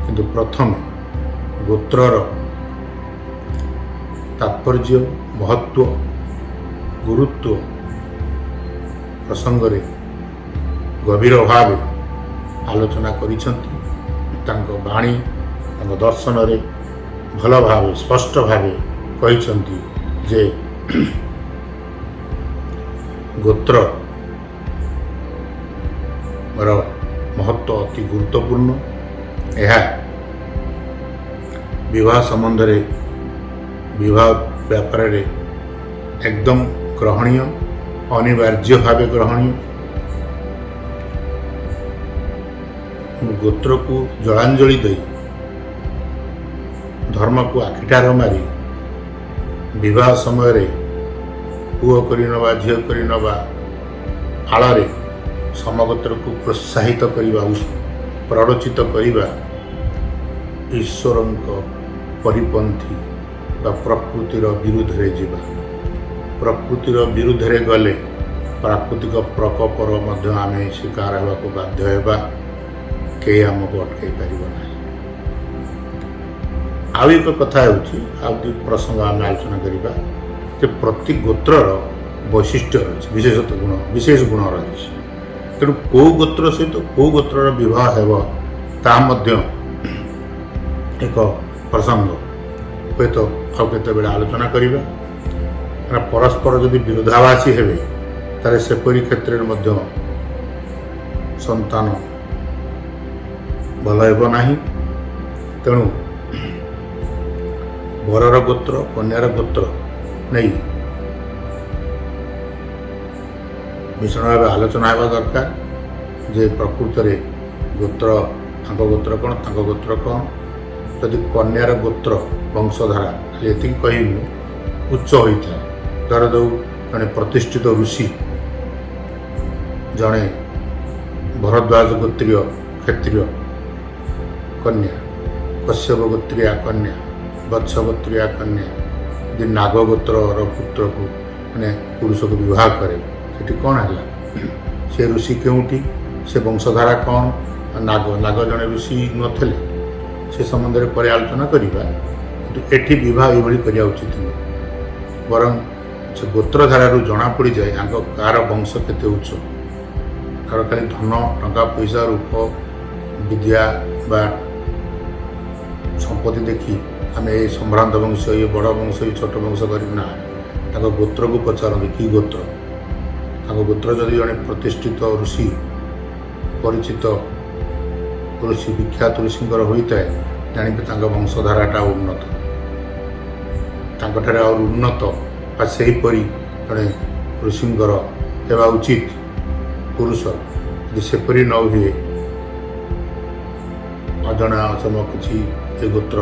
କିନ୍ତୁ ପ୍ରଥମେ ଗୋତ୍ରର ତାତ୍ପର୍ଯ୍ୟ, ମହତ୍ଵ, ଗୁରୁତ୍ୱ ପ୍ରସଙ୍ଗରେ ଗଭୀର ଭାବେ ଆଲୋଚନା କରିଛନ୍ତି। ତାଙ୍କ ବାଣୀ, ତାଙ୍କ ଦର୍ଶନରେ ଭଲ ଭାବେ, ସ୍ପଷ୍ଟ ଭାବେ କହିଛନ୍ତି ଯେ ଗୋତ୍ରର ମହତ୍ଵ ଅତି ଗୁରୁତ୍ୱପୂର୍ଣ୍ଣ। ଏହା ବିବାହ ସମ୍ବନ୍ଧରେ, ବିବାହ ବ୍ୟାପାରରେ ଏକଦମ ଗ୍ରହଣୀୟ, ଅନିବାର୍ଯ୍ୟ ଭାବେ ଗ୍ରହଣୀୟ। ଗୋତ୍ରକୁ ଜଳାଞ୍ଜଳି ଦେଇ, ଧର୍ମକୁ ଆଖିଠାର ମାରି ବିବାହ ସମୟରେ ପୁଅ କରିନେବା, ଝିଅ କରିନେବା ଆଳରେ ସମଗୋତ୍ରକୁ ପ୍ରୋତ୍ସାହିତ କରିବା, ପ୍ରରୋଚିତ କରିବା ଈଶ୍ୱରଙ୍କ ପରିପନ୍ଥୀ ବା ପ୍ରକୃତିର ବିରୁଦ୍ଧରେ ଯିବା। ପ୍ରକୃତିର ବିରୁଦ୍ଧରେ ଗଲେ ପ୍ରାକୃତିକ ପ୍ରକୋପର ମଧ୍ୟ ଆମେ ଶିକାର ହେବାକୁ ବାଧ୍ୟ ହେବା। କେହି ଆମକୁ ଅଟକାଇ ପାରିବ ନାହିଁ। ଆଉ ଏକ କଥା ହେଉଛି, ଆଉ ଦୁଇ ପ୍ରସଙ୍ଗ ଆମେ ଆଲୋଚନା କରିବା ଯେ ପ୍ରତି ଗୋତ୍ରର ବୈଶିଷ୍ଟ୍ୟ ରହିଛି, ବିଶେଷତ୍ୱ ଗୁଣ, ବିଶେଷ ଗୁଣ ରହିଛି। ତେଣୁ କେଉଁ ଗୋତ୍ର ସହିତ କେଉଁ ଗୋତ୍ରର ବିବାହ ହେବ, ତାହା ମଧ୍ୟ ଏକ ପ୍ରସଙ୍ଗ। ହୁଏତ ଆଉ କେତେବେଳେ ଆଲୋଚନା କରିବା। କାରଣ ପରସ୍ପର ଯଦି ବିରୋଧାଭାସୀ ହେବେ, ତାହେଲେ ସେପରି କ୍ଷେତ୍ରରେ ମଧ୍ୟ ସନ୍ତାନ ଭଲ ହେବ ନାହିଁ। ତେଣୁ ବରର ଗୋତ୍ର, କନ୍ୟାର ଗୋତ୍ର ନେଇ ଭୀଷଣ ଭାବେ ଆଲୋଚନା ହେବା ଦରକାର ଯେ ପ୍ରକୃତରେ ଗୋତ୍ର, ତାଙ୍କ ଗୋତ୍ର କ'ଣ, ତାଙ୍କ ଗୋତ୍ର କ'ଣ। ଯଦି କନ୍ୟାର ଗୋତ୍ର ବଂଶଧାରା, ଖାଲି ଏତିକି କହିବି ମୁଁ, ଉଚ୍ଚ ହୋଇଥାଏ, ଧରାଯାଉ ଜଣେ ପ୍ରତିଷ୍ଠିତ ଋଷି, ଜଣେ ଭରଦ୍ୱାଜ ଗୋତ୍ରୀୟ କ୍ଷତ୍ରିୟ କନ୍ୟା, କଶ୍ୟପ ଗୋତ୍ରୀୟା କନ୍ୟା, ବତ୍ସ ଗୋତ୍ରୀୟା କନ୍ୟା ଯଦି ନାଗ ଗୋତ୍ରର ପୁତ୍ରକୁ, ମାନେ ପୁରୁଷକୁ ବିବାହ କରେ, ସେଠି କ'ଣ ହେଲା? ସେ ଋଷି କେଉଁଠି? ସେ ବଂଶଧାରା କ'ଣ? ନାଗ ଜଣେ ଋଷି ନଥିଲେ। ସେ ସମ୍ବନ୍ଧରେ ପରେ ଆଲୋଚନା କରିବା। କିନ୍ତୁ ଏଠି ବିବାହ ଏଇଭଳି କରିବା ଉଚିତ ନୁହେଁ। ବରଂ ସେ ଗୋତ୍ରଧାରାରୁ ଜଣାପଡ଼ିଯାଏ ଆଙ୍କ କାହାର ବଂଶ କେତେ ଉଚ୍ଚ। କାହାର ଖାଲି ଧନ, ଟଙ୍କା ପଇସା, ରୂପ, ବିଦ୍ୟା ବା ସମ୍ପତ୍ତି ଦେଖି ଆମେ ଏଇ ସମ୍ଭ୍ରାନ୍ତ ବଂଶ, ଇଏ ବଡ଼ ବଂଶ, ଇଏ ଛୋଟ ବଂଶ କରିବୁ ନା। ତାଙ୍କ ଗୋତ୍ରକୁ ପଚାରନ୍ତି କି ଗୋତ୍ର। ତାଙ୍କ ଗୋତ୍ର ଯଦି ଜଣେ ପ୍ରତିଷ୍ଠିତ ଋଷି, ପରିଚିତ ଋଷି, ବିଖ୍ୟାତ ଋଷିଙ୍କର ହୋଇଥାଏ, ଜାଣିବେ ତାଙ୍କ ବଂଶଧାରାଟା ଉନ୍ନତ। ତାଙ୍କଠାରେ ଆହୁରି ଉନ୍ନତ ବା ସେହିପରି ଜଣେ ଋଷିଙ୍କର ହେବା ଉଚିତ ପୁରୁଷ। ଯଦି ସେପରି ନ ହୁଏ, ଅଜଣା ଅସମ କିଛି ଏ ଗୋତ୍ର,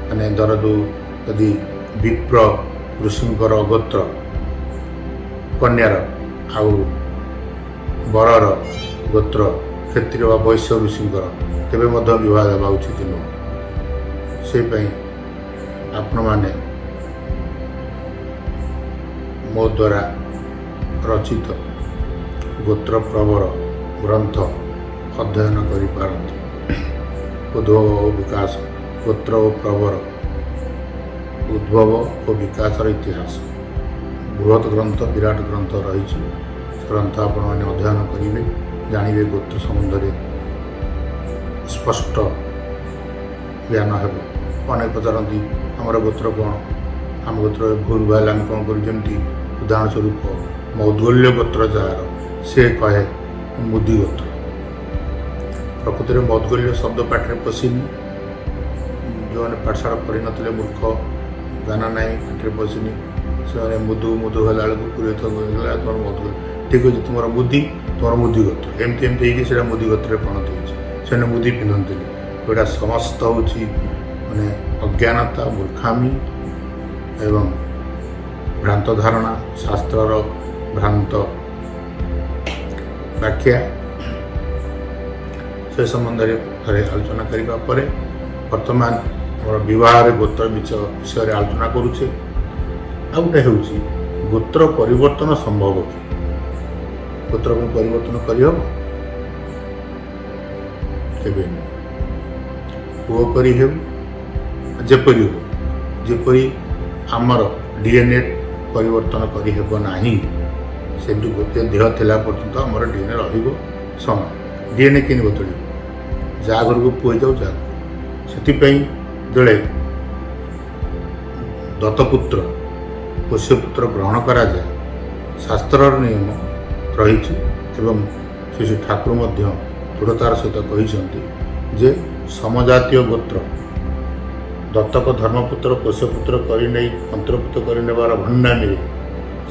ମାନେ ଧରାଯାଉ ଯଦି ବିପ୍ର ଋଷିଙ୍କର ଗୋତ୍ର କନ୍ୟାର ଆଉ ବରର ଗୋତ୍ର କ୍ଷତ୍ରିୟ ବା ବୈଶ୍ୟ ଋଷିଙ୍କର, ତେବେ ମଧ୍ୟ ବିବାହ ହେବା ଉଚିତ ନୁହଁ। ସେଇପାଇଁ ଆପଣମାନେ ମୋ ଦ୍ୱାରା ରଚିତ ଗୋତ୍ରପ୍ରବର ଗ୍ରନ୍ଥ ଅଧ୍ୟୟନ କରିପାରନ୍ତି। ଉଦ୍ଭବ ଓ ବିକାଶ, ଗୋତ୍ର ଓ ପ୍ରବର ଉଦ୍ଭବ ଓ ବିକାଶର ଇତିହାସ ବୃହତ ଗ୍ରନ୍ଥ, ବିରାଟ ଗ୍ରନ୍ଥ ରହିଛି। ସେ ଗ୍ରନ୍ଥ ଆପଣମାନେ ଅଧ୍ୟୟନ କରିବେ, ଜାଣିବେ, ଗୋତ୍ର ସମ୍ବନ୍ଧରେ ସ୍ପଷ୍ଟ ଜ୍ଞାନ ହେବ। ଅନେକ ପଚାରନ୍ତି, ଆମର ଗୋତ୍ର କ'ଣ, ଆମ ଗୋତ୍ରରେ ଭୁଲ ଭାଲ ଆମେ କ'ଣ କରୁ? ଯେମିତି ଉଦାହରଣ ସ୍ୱରୂପ ମୌଦ୍ଗଲ୍ୟ ଗୋତ୍ର ଯାହାର, ସେ କହେ ମୁଦି ଗୋତ୍ର। ପ୍ରକୃତରେ ମୌଦ୍ଗଲ୍ୟ ଶବ୍ଦ ପାଟିରେ ପଶିନି। ଯେଉଁମାନେ ପାଠଶାଠ ପଢ଼ିନଥିଲେ, ମୂର୍ଖ, ଜ୍ଞାନ ନାହିଁ, ପାଟିରେ ପଶିନି, ସେମାନେ ମୁଦୁ ମୁଦୁ ହେଲା ବେଳକୁ ପୁରୋହିତ ହେଲା ତୁମର ମୌଦ୍ଗଲ୍ୟ, ଠିକ୍ ଅଛି, ତୁମର ମୁଦି, ତୁମର ମୁଦି ଗୋତ୍ର, ଏମିତି ଏମିତି ହେଇକି ସେଇଟା ମୁଦି ଗୋତ୍ରରେ ପରିଣତ ହେଇଛି। ସେମାନେ ମୁଦି ପିନ୍ଧନ୍ତିନି। ଏଗୁଡ଼ା ସମସ୍ତ ହେଉଛି ମାନେ ଅଜ୍ଞାନତା, ମୂର୍ଖାମି ଏବଂ ଭ୍ରାନ୍ତ ଧାରଣା, ଶାସ୍ତ୍ରର ଭ୍ରାନ୍ତ ବ୍ୟାଖ୍ୟା। ସେ ସମ୍ବନ୍ଧରେ ଥରେ ଆଲୋଚନା କରିବା ପରେ ବର୍ତ୍ତମାନ ଆମର ବିବାହରେ ଗୋତ୍ର ବିଷୟରେ ଆଲୋଚନା କରୁଛେ। ଆଉ ଗୋଟେ ହେଉଛି, ଗୋତ୍ର ପରିବର୍ତ୍ତନ ସମ୍ଭବ କି? ଗୋତ୍ର କ'ଣ ପରିବର୍ତ୍ତନ କରିହେବ? କେବେ ନୁହେଁ। ପୁଅ କରି ହେଉ, ଯେପରି ହେଉ, ଯେପରି ଆମର ଡିଏନ୍ଏ ପରିବର୍ତ୍ତନ କରିହେବ ନାହିଁ, ସେମିତି ଗୋଟିଏ ଦେହ ଥିଲା ପର୍ଯ୍ୟନ୍ତ ଆମର ଡିଏନ୍ଏ ରହିବ ସମାନ। ଡିଏନ୍ଏ କେମିତି ବଦଳିବ? ଯାହା ଘରକୁ ପୁଅ ହେଇଯାଉ, ଯାହା। ସେଥିପାଇଁ ଯେତେବେଳେ ଦତ୍ତପୁତ୍ର, ପୋଷ୍ୟପୁତ୍ର ଗ୍ରହଣ କରାଯାଏ, ଶାସ୍ତ୍ରର ନିୟମ ରହିଛି ଏବଂ ଶ୍ରୀ ଶ୍ରୀ ଠାକୁର ମଧ୍ୟ ଦୃଢ଼ତାର ସହିତ କହିଛନ୍ତି ଯେ ସମଜାତୀୟ ଗୋତ୍ର ଦତ୍ତକ ଧର୍ମପୁତ୍ର ପୋଷ୍ୟପୁତ୍ର କରିନେଇ ମନ୍ତ୍ରପୁତ କରିନେବାର ଭଣ୍ଡାମିରେ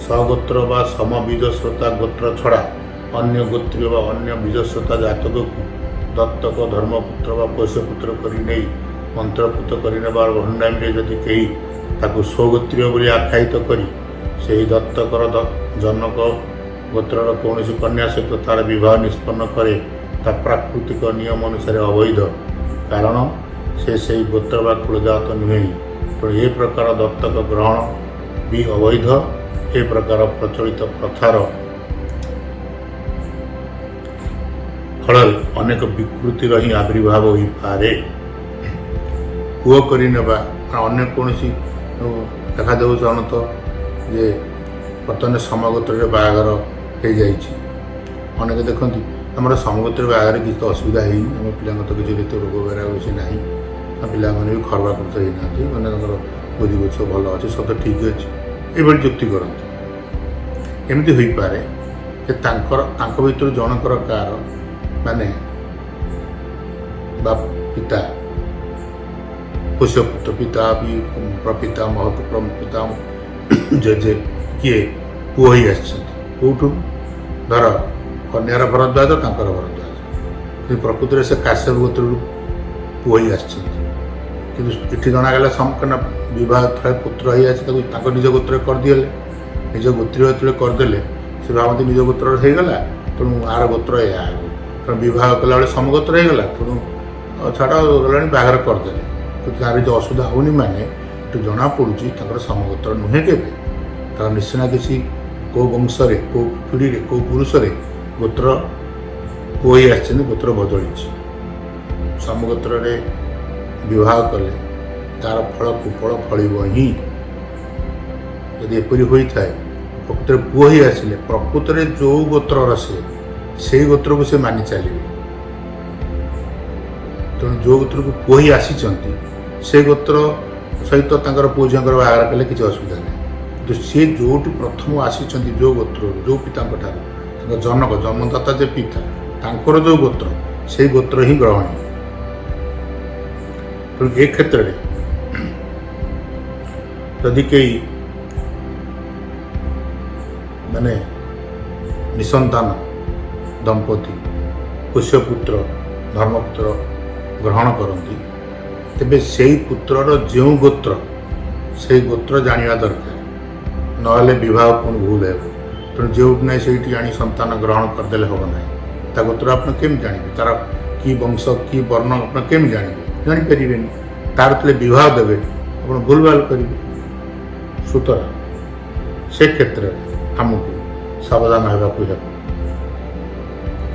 ସଗୋତ୍ର ବା ସମବୀଜସ୍ରୋତା ଗୋତ୍ର ଛଡ଼ା ଅନ୍ୟ ଗୋତ୍ରୀୟ ବା ଅନ୍ୟ ବୀଜସ୍ରୋତା ଜାତକକୁ ଦତ୍ତକ ଧର୍ମପୁତ୍ର ବା ପୋଷ୍ୟପୁତ୍ର କରି ନେଇ ମନ୍ତ୍ରପୁତ କରିନେବାର ଭଣ୍ଡାମିରେ ଯଦି କେହି ତାକୁ ସ୍ୱଗୋତ୍ରୀୟ ବୋଲି ଆଖ୍ୟାୟିତ କରି ସେହି ଦତ୍ତକର ଜନକ ଗୋତ୍ରର କୌଣସି କନ୍ୟା ସହିତ ତାର ବିବାହ ନିଷ୍ପନ୍ନ କରେ, ତା ପ୍ରାକୃତିକ ନିୟମ ଅନୁସାରେ ଅବୈଧ, କାରଣ ସେ ସେହି ଗୋତ୍ର ବା କୁଳଜାତ ନୁହେଁ। ତେଣୁ ଏ ପ୍ରକାର ଦତ୍ତକ ଗ୍ରହଣ ବି ଅବୈଧ। ଏ ପ୍ରକାର ପ୍ରଚଳିତ ପ୍ରଥାର ଫଳରେ ଅନେକ ବିକୃତିର ହିଁ ଆବିର୍ଭାବ ହୋଇପାରେ। ପୁଅ କରିନେବା, ଅନ୍ୟ କୌଣସି ଦେଖାଯାଉଛି ଅଣତ ଯେ ବର୍ତ୍ତମାନ ସମଗୋତ୍ରରେ ବାହାଘର ହେଇଯାଇଛି। ଅନେକ ଦେଖନ୍ତି, ଆମର ସମଗୋତ୍ରରେ ବାହାଘରରେ କିଛି ତ ଅସୁବିଧା ହେଇନି, ଆମ ପିଲାଙ୍କ ତ କିଛି ଏତେ ରୋଗ ବୈରାଗ କିଛି ନାହିଁ, ଆମ ପିଲାମାନେ ବି ଖର୍ବାକୃତ ହେଇନାହାନ୍ତି, ମାନେ ତାଙ୍କର ବୁଦ୍ଧି ଗୁଚ୍ଛ ଭଲ ଅଛି, ସବୁ ଠିକ୍ ଅଛି, ଏଭଳି ଯୁକ୍ତି କରନ୍ତି। ଏମିତି ହୋଇପାରେ ଯେ ତାଙ୍କ ଭିତରୁ ଜଣଙ୍କର କାହାର ମାନେ ବା ପିତା ପୋଷ୍ୟପୁତ୍ର, ପିତା ବି ପ୍ରପିତା ମହକ ପିତା ଜେଜେ କିଏ ପୁଅ ହେଇ ଆସିଛନ୍ତି କେଉଁଠୁ। ଧର କନ୍ୟାର ଭରଦ୍ୱାଜ, ତାଙ୍କର ଭରଦ୍ୱାଜ, କିନ୍ତୁ ପ୍ରକୃତରେ ସେ କାଶ୍ୟପ ଗୋତ୍ରରୁ ପୁଅ ହେଇ ଆସିଛନ୍ତି। କିନ୍ତୁ ଏଠି ଜଣାଗଲା କାରଣ ବିବାହ ଥରେ ପୁତ୍ର ହେଇ ଆସି ତାକୁ ତାଙ୍କ ନିଜ ଗୋତ୍ରରେ କରିଦିଅଲେ। ନିଜ ଗୋତ୍ରୀୟ ଯେତେବେଳେ କରିଦେଲେ, ସେ ଭାବନ୍ତି ନିଜ ଗୋତ୍ରରେ ହେଇଗଲା, ତେଣୁ ଆର ଗୋତ୍ର ଏହା ହେବ। ତେଣୁ ବିବାହ କଲାବେଳେ ସମଗୋତ୍ର ହେଇଗଲା, ତେଣୁ ଛାଡ଼ ଗଲାଣି, ବାହାଘର କରିଦେଲେ। କିନ୍ତୁ ତାର କିଛି ଅସୁବିଧା ହେଉନି, ମାନେ ଏଠୁ ଜଣାପଡ଼ୁଛି ତାଙ୍କର ସମଗୋତ୍ର ନୁହେଁ କେବେ। ତାର ନିଶ୍ଚୟ ନା କିଛି କେଉଁ ବଂଶରେ, କେଉଁ ପିଢ଼ିରେ, କେଉଁ ପୁରୁଷରେ ଗୋତ୍ର ପୁଅ ହେଇ ଆସିଛନ୍ତି, ଗୋତ୍ର ବଦଳିଛି। ସମଗୋତ୍ରରେ ବିବାହ କଲେ ତାର ଫଳ କୁଫଳ ଫଳିବ ହିଁ। ଯଦି ଏପରି ହୋଇଥାଏ, ପ୍ରକୃତରେ ପୁଅ ହେଇ ଆସିଲେ ପ୍ରକୃତରେ ଯେଉଁ ଗୋତ୍ରର ସେ, ସେଇ ଗୋତ୍ରକୁ ସେ ମାନି ଚାଲିବେ। ତେଣୁ ଯେଉଁ ଗୋତ୍ରକୁ ପୁଅ ହେଇ ଆସିଛନ୍ତି, ସେ ଗୋତ୍ର ସହିତ ତାଙ୍କର ପୁଅ ଝିଅଙ୍କର ବାହାଘର କଲେ କିଛି ଅସୁବିଧା ନାହିଁ। କିନ୍ତୁ ସିଏ ଯେଉଁଠୁ ପ୍ରଥମ ଆସିଛନ୍ତି, ଯେଉଁ ଗୋତ୍ରରୁ, ଯେଉଁ ପିତାଙ୍କ ଠାରୁ, ତାଙ୍କ ଜନକ ଜନ୍ମଦାତା ଯେ ପିତା, ତାଙ୍କର ଯେଉଁ ଗୋତ୍ର, ସେଇ ଗୋତ୍ର ହିଁ ଗ୍ରହଣୀୟ। ତେଣୁ ଏ କ୍ଷେତ୍ରରେ ଯଦି କେହି ମାନେ ନିସନ୍ତାନ ଦମ୍ପତି ପୋଷ୍ୟପୁତ୍ର ଧର୍ମପୁତ୍ର ଗ୍ରହଣ କରନ୍ତି, ତେବେ ସେଇ ପୁତ୍ରର ଯେଉଁ ଗୋତ୍ର, ସେଇ ଗୋତ୍ର ଜାଣିବା ଦରକାର, ନହେଲେ ବିବାହ ପୁଣି ଭୁଲ ହେବ। ତେଣୁ ଯେଉଁଠି ନାହିଁ ସେଇଠି ଆଣି ସନ୍ତାନ ଗ୍ରହଣ କରିଦେଲେ ହେବ ନାହିଁ। ତା ଗୋତ୍ର ଆପଣ କେମିତି ଜାଣିବେ? ତାର କି ବଂଶ କି ବର୍ଣ୍ଣ ଆପଣ କେମିତି ଜାଣିବେ? ଜାଣିପାରିବେନି। ତାର ଥିଲେ ବିବାହ ଦେବେ, ଆପଣ ଭୁଲ ଭାଲ କରିବେ। ସୁତରାଂ ସେ କ୍ଷେତ୍ରରେ ଆମକୁ ସାବଧାନ ହେବାକୁ ହେବ।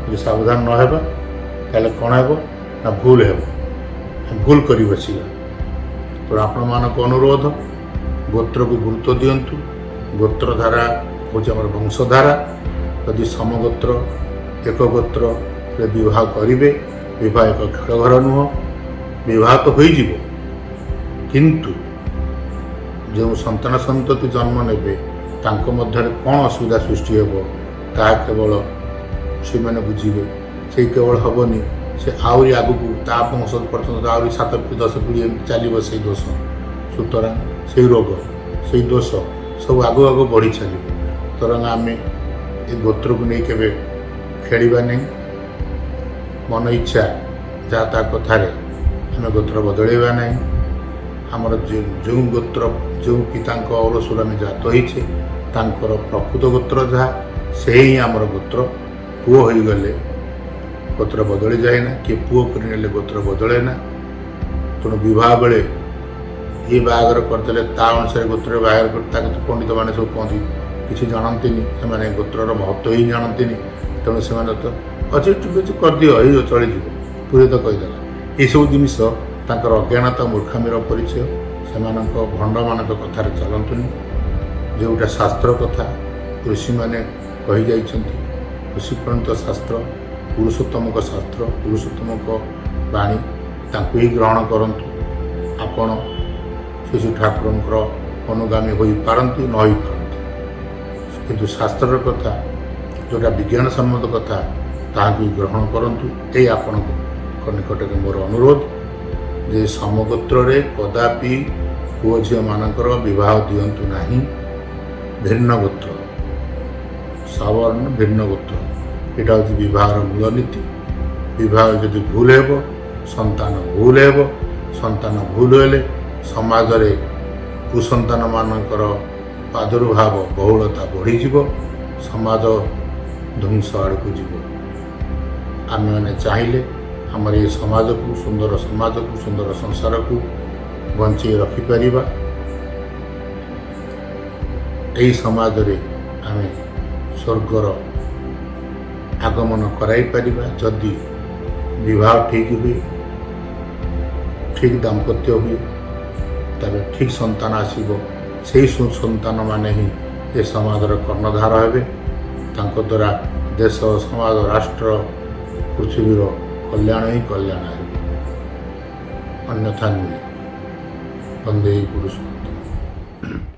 ଯଦି ସାବଧାନ ନ ହେବା, ତାହେଲେ କ'ଣ ହେବ ନା ଭୁଲ ହେବ, ଭୁଲ କରି ବସିବା। ତେଣୁ ଆପଣମାନଙ୍କୁ ଅନୁରୋଧ, ଗୋତ୍ରକୁ ଗୁରୁତ୍ୱ ଦିଅନ୍ତୁ। ଗୋତ୍ରଧାରା ହେଉଛି ଆମର ବଂଶଧାରା। ଯଦି ସମଗୋତ୍ର, ଏକ ଗୋତ୍ରରେ ବିବାହ କରିବେ, ବିବାହ ଏକ ଖେଳ ଘର ନୁହଁ। ବିବାହ ତ ହୋଇଯିବ, କିନ୍ତୁ ଯେଉଁ ସନ୍ତାନ ସନ୍ତତି ଜନ୍ମ ନେବେ, ତାଙ୍କ ମଧ୍ୟରେ କ'ଣ ଅସୁବିଧା ସୃଷ୍ଟି ହେବ, ତାହା କେବଳ ସେମାନେ ବୁଝିବେ। ସେଇ କେବଳ ହେବନି, ସେ ଆହୁରି ଆଗକୁ ତା ବଂଶ ପର୍ଯ୍ୟନ୍ତ ଆହୁରି 7 ପିଢ଼ି, 10 ପିଢ଼ି ଏମିତି ଚାଲିବ ସେଇ ଦୋଷ। ସୁତରାଂ ସେଇ ରୋଗ, ସେଇ ଦୋଷ ସବୁ ଆଗକୁ ଆଗକୁ ବଢ଼ି ଚାଲିବ। ସୁତରାଂ ଆମେ ଏ ଗୋତ୍ରକୁ ନେଇ କେବେ ଖେଳିବା ନାହିଁ। ମନ ଇଚ୍ଛା ଯାହା ତା କଥାରେ ଆମେ ଗୋତ୍ର ବଦଳେଇବା ନାହିଁ। ଆମର ଯେଉଁ ଗୋତ୍ର, ଯେଉଁ ପିତାଙ୍କ ଔରସରୁ ଆମେ ଜାତ ହେଇଛେ, ତାଙ୍କର ପ୍ରକୃତ ଗୋତ୍ର ଯାହା, ସେହି ହିଁ ଆମର ଗୋତ୍ର। ପୁଅ ହୋଇଗଲେ ଗୋତ୍ର ବଦଳି ଯାଏ ନା, କିଏ ପୁଅ କରିନେଲେ ଗୋତ୍ର ବଦଳେ ନା। ତେଣୁ ବିବାହ ବେଳେ ଇଏ ବାହାଘର କରିଦେଲେ, ତା ଅନୁସାରେ ଗୋତ୍ରରେ ବାହାଘର କରି, ତାକୁ ତ ପଣ୍ଡିତମାନେ ସବୁ କହନ୍ତି, କିଛି ଜାଣନ୍ତିନି ସେମାନେ, ଗୋତ୍ରର ମହତ୍ଵ ହିଁ ଜାଣନ୍ତିନି। ତେଣୁ ସେମାନେ ତ ଅଛି ଠିକ୍ ଅଛି, କରିଦିଅ, ହେଇଯିବ, ଚଳିଯିବ, ପୁରୋହିତ କହିଦେଲା। ଏସବୁ ଜିନିଷ ତାଙ୍କର ଅଜ୍ଞାନତା, ମୂର୍ଖାମିର ପରିଚୟ। ସେମାନଙ୍କ ଭଣ୍ଡମାନଙ୍କ କଥାରେ ଚାଲନ୍ତୁନି। ଯେଉଁଟା ଶାସ୍ତ୍ର କଥା ଋଷିମାନେ କହିଯାଇଛନ୍ତି, ଋଷି ପ୍ରଣୀତ ଶାସ୍ତ୍ର, ପୁରୁଷୋତ୍ତମଙ୍କ ଶାସ୍ତ୍ର, ପୁରୁଷୋତ୍ତମଙ୍କ ବାଣୀ, ତାଙ୍କୁ ହିଁ ଗ୍ରହଣ କରନ୍ତୁ। ଆପଣ ଶିଶୁ ଠାକୁରଙ୍କର ଅନୁଗାମୀ ହୋଇପାରନ୍ତି, ନ ହୋଇପାରନ୍ତି, କିନ୍ତୁ ଶାସ୍ତ୍ରର କଥା, ଯେଉଁଟା ବିଜ୍ଞାନ ସମ୍ମତ କଥା, ତାହାକୁ ହିଁ ଗ୍ରହଣ କରନ୍ତୁ। ଏଇ ଆପଣଙ୍କ ନିକଟରେ ମୋର ଅନୁରୋଧ ଯେ ସମଗୋତ୍ରରେ କଦାପି ପୁଅ ଝିଅମାନଙ୍କର ବିବାହ ଦିଅନ୍ତୁ ନାହିଁ। ଭିନ୍ନ ଗୋତ୍ର, ସବର୍ଣ୍ଣ ଭିନ୍ନ ଗୋତ୍ର, ଏଇଟା ହେଉଛି ବିବାହର ମୂଳ ନୀତି। ବିବାହ ଯଦି ଭୁଲ ହେବ, ସନ୍ତାନ ଭୁଲ ହେବ। ସନ୍ତାନ ଭୁଲ ହେଲେ ସମାଜରେ କୁସନ୍ତାନମାନଙ୍କର ପ୍ରାଦୁର୍ଭାବ, ବହୁଳତା ବଢ଼ିଯିବ, ସମାଜ ଧ୍ୱଂସ ଆଡ଼କୁ ଯିବ। ଆମେମାନେ ଚାହିଁଲେ ଆମର ଏ ସମାଜକୁ, ସୁନ୍ଦର ସମାଜକୁ, ସୁନ୍ଦର ସଂସାରକୁ ବଞ୍ଚେଇ ରଖିପାରିବା। ଏହି ସମାଜରେ ଆମେ ସ୍ୱର୍ଗର ଆଗମନ କରାଇ ପାରିବା, ଯଦି ବିବାହ ଠିକ୍ ହୁଏ, ଠିକ୍ ଦାମ୍ପତ୍ୟ ହୁଏ, ତେବେ ଠିକ୍ ସନ୍ତାନ ଆସିବ। ସେଇ ସୁସନ୍ତାନମାନେ ହିଁ ଏ ସମାଜର କର୍ଣ୍ଣଧାର ହେବେ। ତାଙ୍କ ଦ୍ୱାରା ଦେଶ, ସମାଜ, ରାଷ୍ଟ୍ର, ପୃଥିବୀର କଲ୍ୟାଣ ହିଁ କଲ୍ୟାଣ ହେବ, ଅନ୍ୟଥା ନୁହେଁ। ବନ୍ଦେ ପୁରୁଷୋତ୍ତମ।